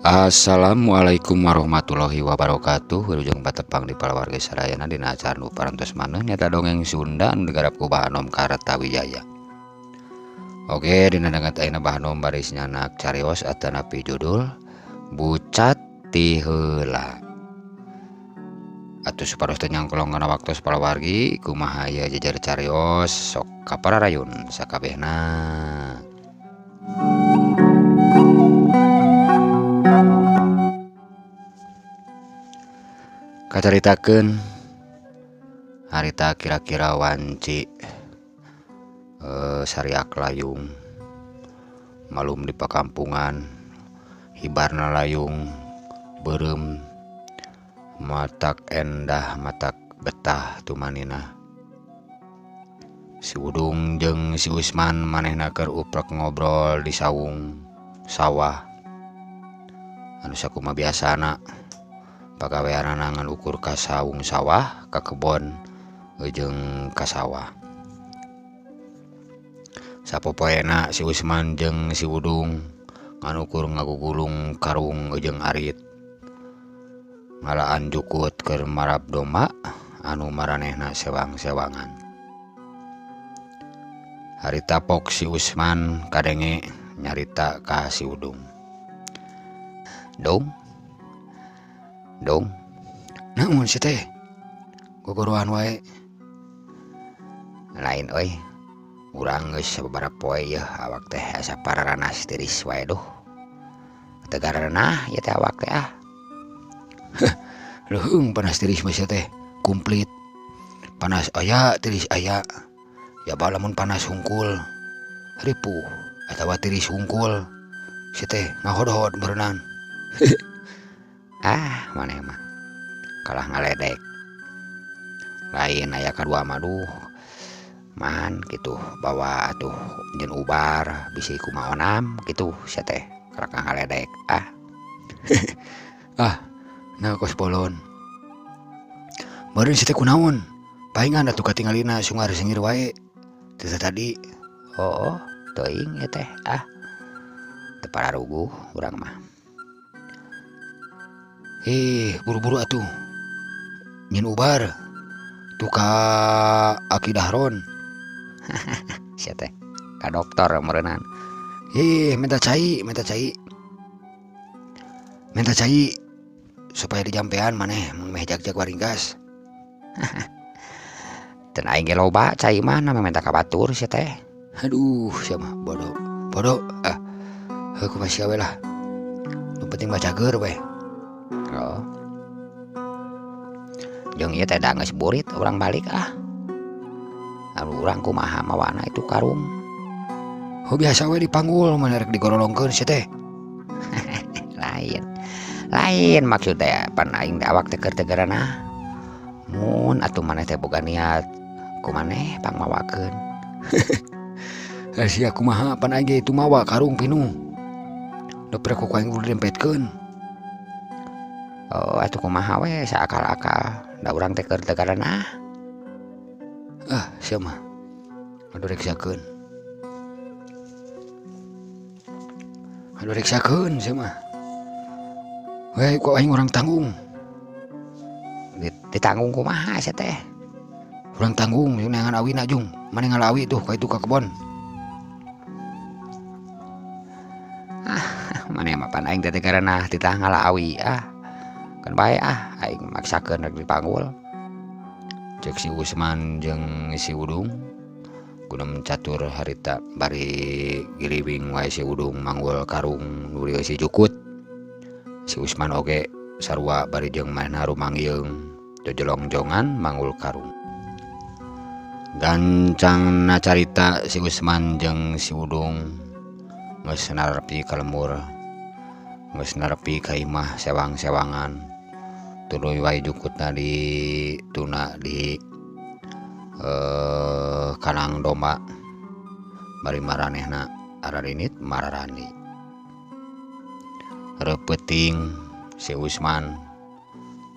Assalamualaikum warahmatullahi wabarakatuh. Wilujeng patepang di palawargi sadayana dina acara nu parantos maneh nyata dongeng Sunda anu digarap ku Bah Anom Kartawijaya. Oke, dina danget ayeuna Bah Anom baris nyanak carios atanapi judul Bucat ti Heula. Atuh supados teu nyangkolong kana waktos palawargi kumaha ieu jejer carios sok kapararayun sakabehna. Kacaritakeun harita kira-kira wanci sariak layung malum di pakampungan hibarna layung beureum matak endah matak betah tumanina. Si Udung jeung si Usman manehna keur uprek ngobrol di saung sawah anu sakumaha biasana pagaweanana ngan ukur ka saung sawah ka kebon jeung ka sawah. Sapopoena si Usman jeung si Udung ngan ukur ngagugulung karung jeung arit ngalaan jukut keur marab domba anu maranehna sewang-sewangan. Harita pok si Usman kadenge nyarita ka si Udung. Dong, dong, naon si teh gogoroan wae. Lain euy, urang geus sababaraha poe yeuh awak teh asa pararanas tiris wae duh. Teu garanah ieu teh awak teh ah. Leuheung panas tiris mah sia teh komplit. Panas aya tiris aya. Ya lamun panas hungkul ripuh atawa tiris hungkul si teh ngahodhod berenang. Ah maneh mah kalah ngaledek. Lain aya kadua mah duh man kitu bawa atuh nyeun ubar bisi kumaha onam kitu sia teh kalah ngaledek ah. Ah nah kos bolon. Meureun si teh kunaon? Paingan atuh katingalina sungar sengir wae. Teu tadi. Oh, teuing ieu teh ah. Teu pararuguh urang mah. Buru-buru atuh. Nyeun ubar. Tuh ka Aki Dahron. Sia teh ka dokter meureunnan. Minta cai, minta cai. Minta cai supaya dijampean maneh meh jag-jag waringkas. Teu aing ge loba cai mah na minta ka batur sia teh. Aduh, sia mah bodoh. Bodoh ah. Heuh kumaha sia we lah. Nu penting mah cager we. Oh. Jeung ieu teh da geus burit urang balik ah. Anu urang kumaha mawana itu karung. Oh biasa we dipanggul mah rek digorolongkeun sia teh. Lain. Lain maksud teh pan aing teh awak teh keur teu garanah. Mun atuh maneh teh boga niat ku maneh pangmawakeun. Sia kumaha pan aing ge itu mawa karung pinuh. Depre ku aing kudu dempetkeun. Oh atuh kumaha we saakal-akal da urang teh keur teu garanah. Ah sia mah adu reksakeun. Adu reksakeun sia mah. Weh ku aing urang tanggung. Ditanggung kumaha sia teh? Urang tanggung jeung neangan awina jung. Maneh ngala awi tuh ka itu ka kebon. Ah maneh mah pan aing teh teu garanah titah ngala awi ah. Kan bae ah aing maksakeun rek dipanggul. Cek si Usman jeung si Udung kudu catur harita bari giliwing wae si Udung manggul karung nu dieusi jukut. Si Usman oge sarua bari jeung manehna rumangyeung jojolongjongan manggul karung. Gancangna carita si Usman jeung si Udung geus narepi ka lembur, geus narepi ka imah sewang-sewangan. Tuluy wae jukutna di tuna di kanang domba bari maranehna ararinit mararani. Reupeting si Usman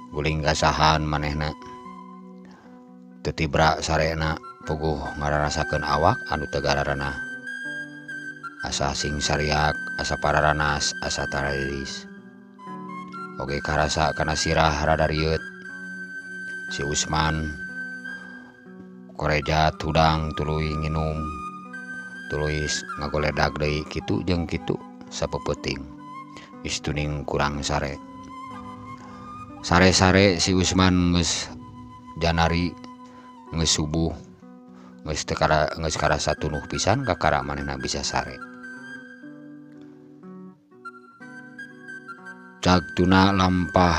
guling gasahan manehna teu tibra sarena puguh ngararasakeun awak anu teu gararana. Asa sing sariak, asa pararanas, asa tariris. Oge karasa kana sirah rada rieut. Si Usman koreja tudang tuluy nginum tuluy ngagoledag deui kitu jeung kitu sapeupeting. Istuning kurang sare. Sare-sare si Usman geus janari geus subuh geus teu geus karasa tunuh pisan kakara manehna bisa sare. Cag tuna lampah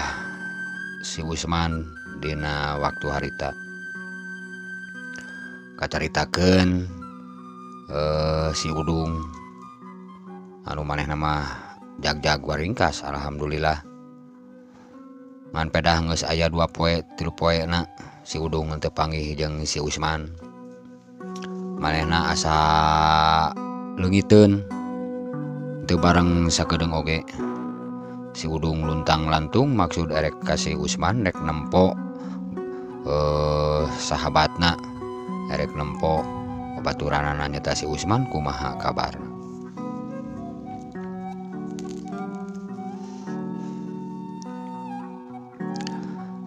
si Usman dina waktu harita. Kacaritakeun si Udung anu manehna mah jag-jag waringkas alhamdulillah. Ngan pedah geus aya 2 poe 3 poe na si Udung teu panggih jeung si Usman. Manehna asa leungiteun teu bareng sakedeung oge. Si Udung luntang lantung maksud erek ka si Usman rek nempo sahabatna, erek nempo baturanana nyata si Usman kumaha kabarna.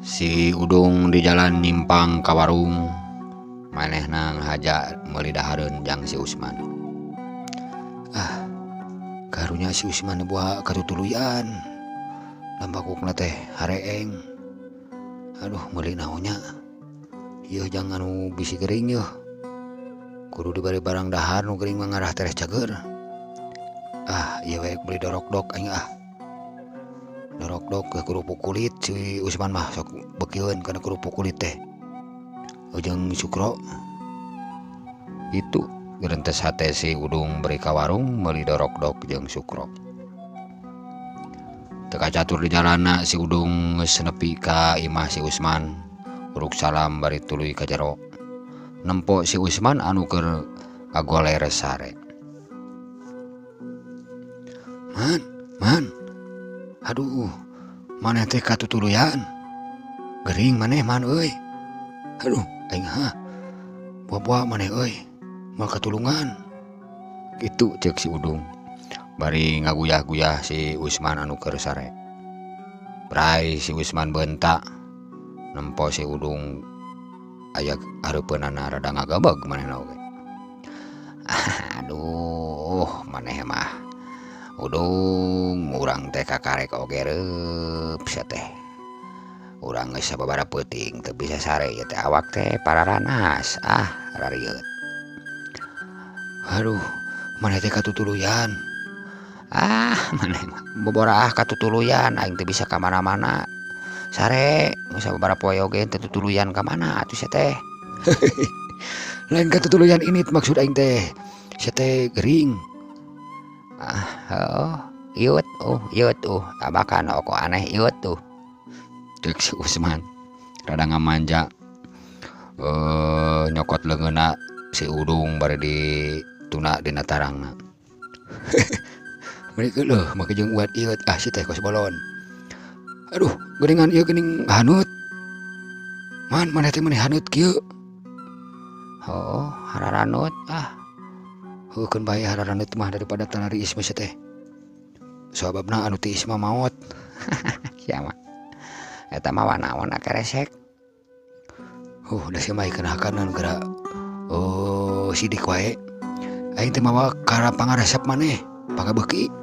Si Udung di jalan nyimpang ka warung, manehna ngahaja meuli dahareun jang si Usman. Ah, karunya si Usman buah katutuluyan. Lambakukna teh hareeng. Aduh, meuli naonnya. Ieu jang anu bisi gering yeuh. Kudu dibari barang dahar nu gering mah ngarah tereh cager. Ah, ieu we beli dorokdok aing ah. Dorokdok ke kerupuk kulit si Usman mah sok bekieun kana kerupuk kulit teh. Ujang Sukro. Itu gerentes hate si Udung beri ka warung meuli dorokdok jeung Sukro. Teu kacatur di jalana si Udung geus nepi ka imah si Usman. Uruk salam bari tuluy ka jero. Nempo si Usman anu keur kagoler sare. Man, man. Aduh, maneh teh katutuluyan. Gering maneh man euy. Aduh, aing ha. Buah-buah maneh euy. Moal katulungan. Kitu ceuk si Udung. Bari ngaguyah-guyah si Usman anu keur sare. Brai si Usman bentak. Nempo si Udung aya hareupeunana rada ngagabeg manehna oge. Aduh, maneh mah Udung urang teh kakarek oge reup sia teh. Urang geus sababaraha peuting teu bisa sare ieu teh awak teh pararanas ah rarieut. Aduh, maneh teh katutuluyan. Ah, maneh mah boboraah katutuluyan aing teu bisa ka mana-mana. Sare geus sababaraha poe oge teu tutuluyan ka mana atuh sia teh. Lain katutuluyan ini maksud aing teh. Sia teh gering. Ah, oh, iut, iut, abakan oko aneh iut tuh. Ceuk si Usman rada ngamanja. Nyokot leungeunna si Udung bari dituna dina tarangna. Mereka leuh make jeung uat iut ah si teh kos bolon. Aduh, geuningan ieu geuning haneut. Man, maneh teh meuni haneut kieu. Oh, hararanut ah. Heukeun bae hararanut mah daripada talari isma sia teh. Sababna anu ti isma maot. Sia mah. Eta mah wanaon keresek. Da sia mah keunahkanan geura. Oh, sidik wae. Aing teh mawa ka pangaresep maneh, pangabeuki.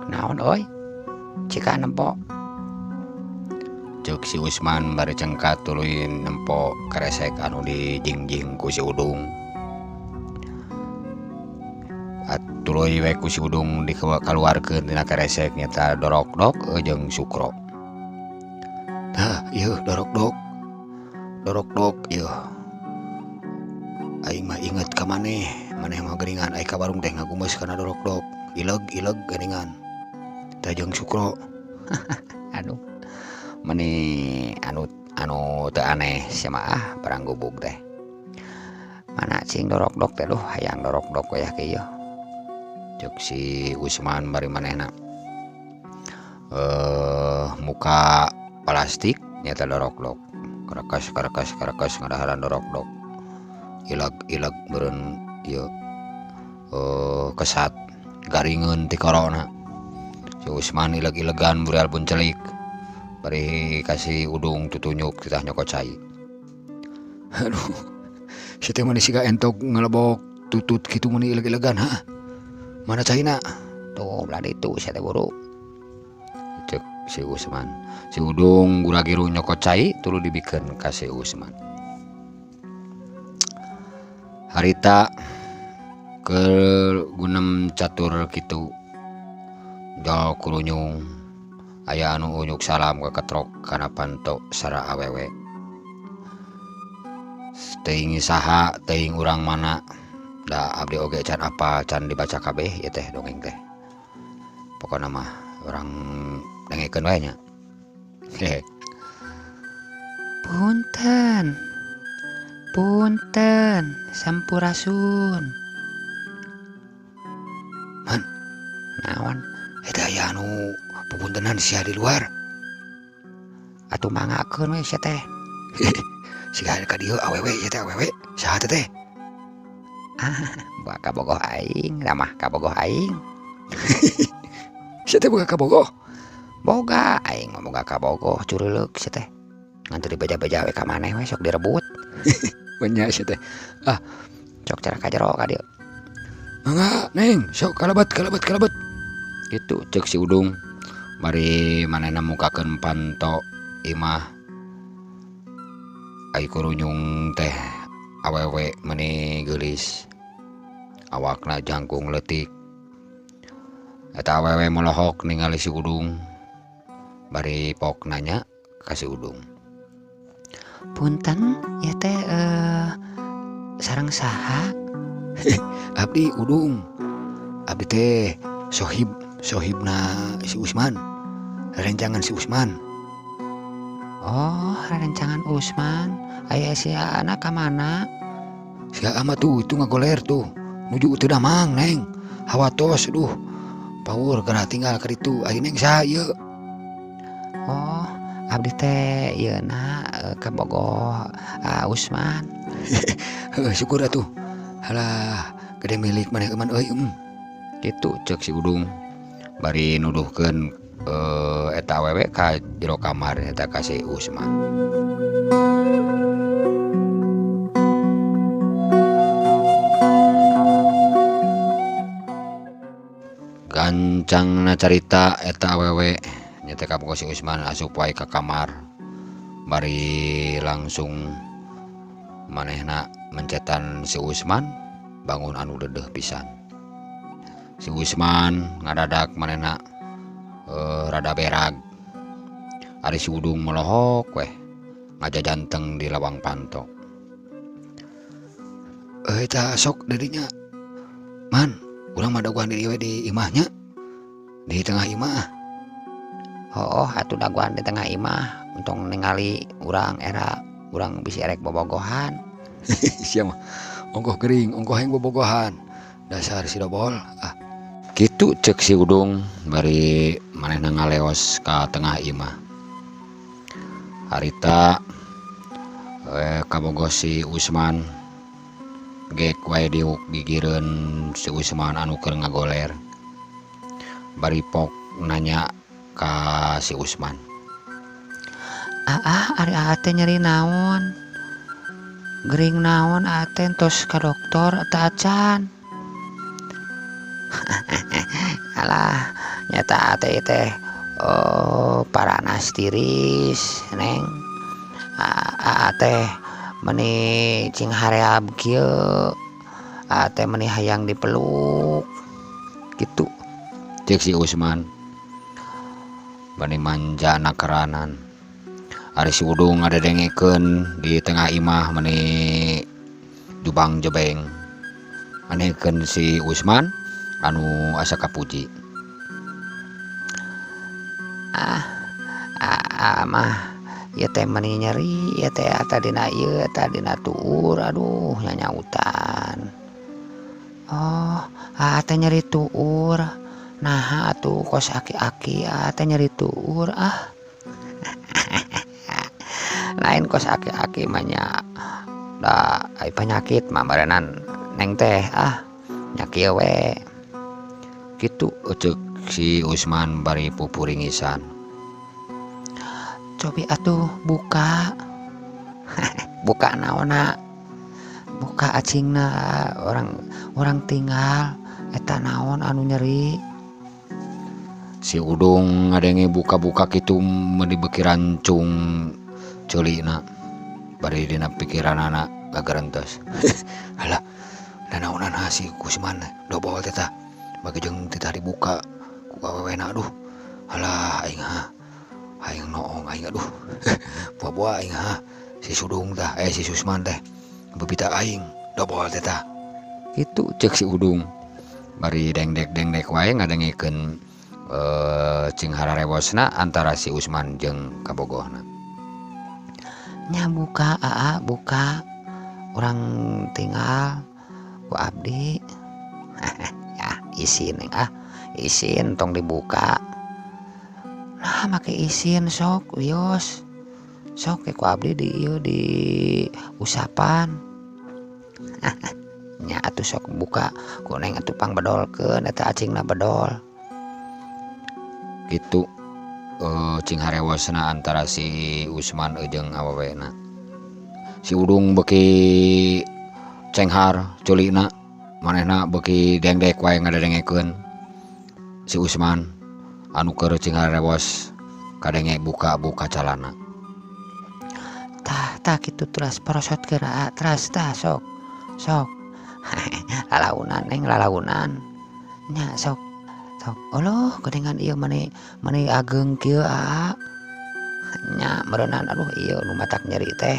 Naon euy? Cika nempo. Ceuk si Usman bari cengkat tuluy nempo keresek anu dijingjing ku si Udung. Tuluy we ku si Udung dikaluarkeun tina keresek nyata dorokdok jeung Sukro. Tah, ieu dorokdok. Dorokdok ieu. Aing mah inget ka maneh, maneh mah geuningan ai ka warung teh ngagumeus kana dorokdok. Ileg-ileg geuningan. Tah jeung Sukro. Aduh. Meni anu teu aneh sia mah ah barang gubug teh. Mana cing dorokdok teh duh hayang dorokdok wayah kieu. Ceuk si Usman bari manehna muka plastik nyata dorokdok. Karekas karekas karekas ngadaharan dorokdok. Ileg-ileg meureun ieu kesat garingeun ti korona. Si Usman ileg-ilegan burial pun celik. Bari kasih Udung tutunyuk titah nyokot cai. Aduh, si teh mani siga entok ngelebok tutut kitu mani ileg-ilegan ha. Mana caina? Tuh belah ditu sia teh buru. Cek si Usman. Si Udung gura-giru nyokot cai tuluy dibikeun ka si Usman. Harita keur gunem catur kitu. Jol kurunyung aya anu unyuk salam kaketrok kana panto sara awewe. Teuing saha teuing urang mana da abdi oge can apal can dibaca kabeh ieu teh dongeng teh. Pokona mah urang dengekeun wae nya. Punten. Punten sampurasun. Man, naon? Eta aya anu pupuntenan sia di luar. Atuh manggakeun we sia teh. Siga ka dieu awewe ieu teh awewe. Saha teh teh? Ah, boga kabogoh aing, ramah kabogoh aing. Sia teh boga kabogoh? Boga, aing mah boga kabogoh cureuleuh sia teh. Ngan teu dibeja-beja we ka maneh we sok direbut. Nya sia teh. Ah, sok cara ka jero ka dieu. Mangga, Neng, sok kalebet kalebet kalebet. Gitu cek si Udung. Bari manehna mukakeun panto imah. Ai kurunyung teh awewe meni geulis. Awakna jangkung leutik. Eta awewe molohok ningali si Udung. Bari pok nanya ka si Udung. Punten ieu teh sareng saha? Abdi Udung. Abdi teh sohib sohibna si Usman. Rencangan si Usman. Oh, rencangan Usman. Aya si anak ka mana? Si ama tuh itu ngagoler tuh. Nuju teu damang, Neng. Hawatos duh. Paur geura tinggal ka ditu. Ari Neng saha ieu? Oh, abdi teh ieuna kabogoh Usman. Heuh, syukur atuh. Halah, gede milik maneh euman euy. Kitu cek si Udung. Bari nuduhkeun eta awewe ka jero kamar eta ka si Usman. Gancangna carita eta awewe nyata kabogoh si Usman asup wae ka kamar. Bari langsung manehna mencetan si Usman bangun anu dedeh pisan. Si Usman ngadadak manehna rada berag. Ari si Udung melohok weh ngajajanteng di lawang panto. Eta sok dadinya. Man, urang mah daguan di ieu di imahnya. Di tengah imah. Hooh atuh daguan di tengah imah untung ningali urang era urang bisi erek bobogohan. Sia mah ongkoh gering, ongkoh hayang bobogohan. Dasar si dobol ah. Kitu cek si Udung bari manehna ngaleos ka tengah imah. Harita kabogoh si Usman gek wae diuk gigireun si Usman anu keur ngagoler. Bari pok nanya ka si Usman. Aa, ari aa teh nyeri naon? Gering naon aa teh tos ka dokter teu acan? Alah, nyata aa teh teh paranas tiris, Neng. Aa teh meni cing hareab kieu. Aa teh meni hayang dipeluk. Kitu cek si Usman. Bani manja nakeranan. Ari si Udung ngadedengekeun di tengah imah meni jubang jebeng. Anekeun si Usman anu asa kapuji. Ah, aa mah ieu teh meni nyeri, ieu teh tadina ieu tadina tuur, aduh nyanyautan. Oh, aa teh nyeri tuur. Naha atuh kos aki-aki aa teh nyeri tuur ah. Lain kos aki-aki mah nya da ai penyakit mah barenan Neng teh ah nya kieu we. Kitu cek Cek si Usman bari pupuringisan. Cobi atuh buka. Buka naonna? Buka acingna orang tinggal eta naon anu nyeri. Si Udung ngadenge buka-buka kitu meuni beuki rancung ceulina. Bari dina pikiranana gagerentes. Halah, nanaonan si Usman dobol teh tah. Bagi jeung titah dibuka ku awewena aduh. Halah aing ha. Aing noong aing aduh. Buah-buah aing ha. Si Sudung tah si Usman teh bebita aing dobol teh tah. Kitu ceuk si Udung. Bari dengdek-dengdek wae ngadengekeun cing hararewosna antara si Usman jeung kabogohna. Nya buka aa buka. Urang tinggal ku abdi. Ya isin ah, isin tong dibuka. Nah make isin sok wios. Sok ku abdi di ieu di usapan. Nya atuh sok buka ku neng atuh pangbedolkeun eta acingna bedol. Kitu cing harewosna antara si Usman jeung awewena. Si Udung beuki cenghar ceulina, manehna beuki dengdek wae ngadengekeun si Usman anu keur cing harewos kadenge buka-buka calana. Tah tah kitu teras porosotkeun aa teras tah sok sok. Lalaunan neng lalaunan. Nya sok sok. Oloh geuningan ieu mani mani ageng kieu aa. Nya meureunan aduh ieu nu matak nyeri teh.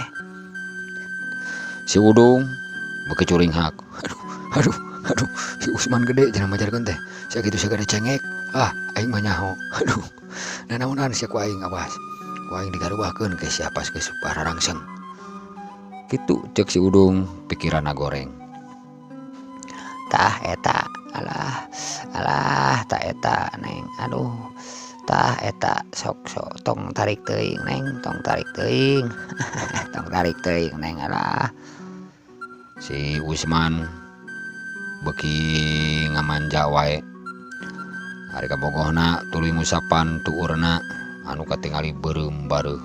Si Udung beuki curinghak. Aduh aduh aduh si Usman gede cenah majarkeun teh. Sakitu sagede cengek. Ah aing mah nyaho. Aduh nanaonan sia ku aing awas. Ku aing digaruahkeun ke sia pas geus pararangseng. Kitu ceuk si Udung pikiranna goreng. Tah eta alah alah tah eta neng aduh tah eta sok sok tong tarik teuing neng tong tarik teuing. Tong tarik teuing neng alah. Si Usman beuki ngamanja wae. Ari kabogohna tuluy ngusapan tuurna anu katingali beureum bareuh.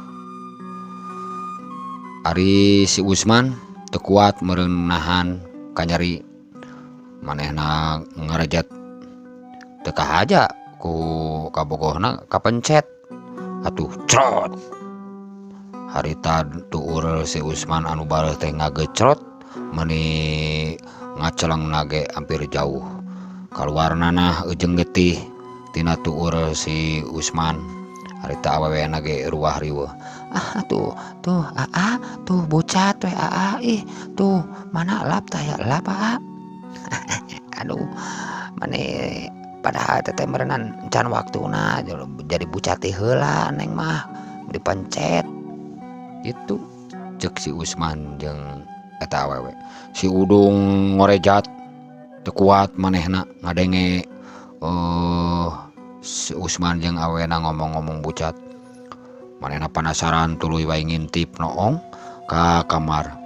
Ari si Usman teu kuat meureun nahan kanyeri. Manehna ngarejat teu kahaja ku kabogohna kapencet atuh crot. Harita tuur si Usman anu bareuh teh ngagecrot meuni ngacelengna ge hampir jauh. Kaluar nanah jeung getih tina tuur si Usman. Harita awewena ge ruah riweuh. Ah tuh tuh aa tuh bucat we aa ih tuh mana lap tah ya lap aa. Aduh mane padahal teteh meureunan can waktuna jadi bucat teh heula neng mah dipencet. Itu ceuk si Usman jeung eta awewe. Si Udung ngorejat teu kuat manehna ngadenge si Usman jeung awena ngomong-ngomong bucat. Manehna panasaran tuluy wae ngintip noong ka kamar.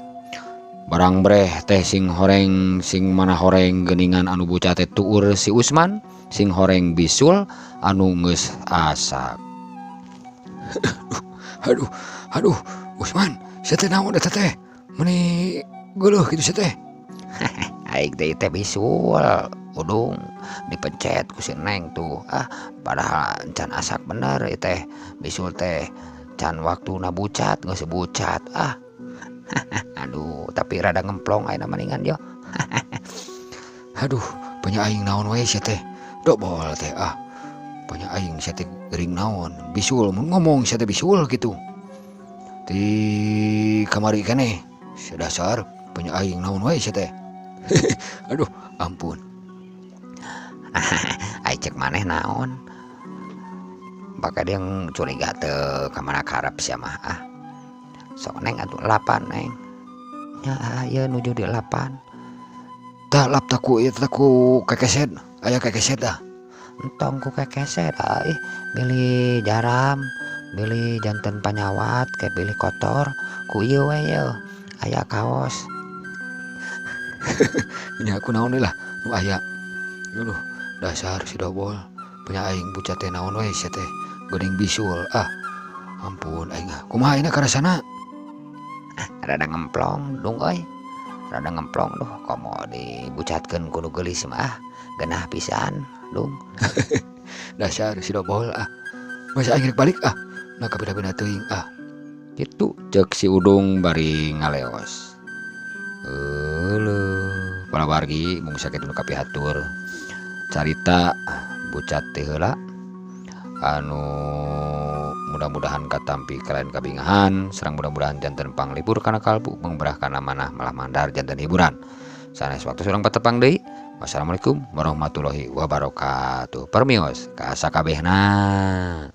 Barang breh teh sing horeng sing mana horeng geuningan anu bucat teh tuur si Usman sing horeng bisul anu geus asak. Aduh aduh Usman sia teh naon eta teh meuni geuleuh kitu sia teh. Aing teh teh bisul Udung dipencet ku si Neng tuh. Ah padahal can asak bener ieu teh bisul teh can waktuna bucat geus bucat ah. Aduh tapi rada ngemplong ayeuna mendingan yo. Aduh banyak aing naon wae sia teh dobol teh ah. Banyak aing sia teh gering naon bisul mun ngomong sia teh bisul kitu. Di kamari keneh sia dasar banyak aing naon wae sia teh. Aduh ampun. Ai cek maneh naon. Bakal dia curiga teu ka mana karep sia mah ah. Sok neng atuh lapan neng. Nya ieu nuju di lapan. Tah lap tah ku ieu tah ku kekeset, aya kekeset tah. Entong ku kekeset ah ih bilih jaram, bilih janten panyawat, kayak bilih kotor ku ieu we yeuh aya kaos. Nya aku naon deui lah nu aya. Aduh dasar si dobol. Punya aing bucat teh naon we sia teh geuning bisul ah. Ampun aing ah. Kumaha ayeuna karasana? Ah, rada ngemplong dung euy. Rada ngemplong duh komo dibucatkeun ku nu geulis mah ah. Genah pisan dung. Dasar si dobol ah. Masa aing rek balik ah. Nah kabina-bina teuing ah. Kitu ceuk si Udung bari ngaleos. Euleuh, para wargi mung sakitu nu kapihatur. Carita bucat teh heula anu mudah-mudahan katampi kalayan kabingahan sareng mudah-mudahan janten panglipur kana kalbu mangberah kana manah malah mandar janten hiburan. Sanes waktu urang patepang deui. Wassalamualaikum warahmatullahi wabarakatuh. Permios ka sakabehna.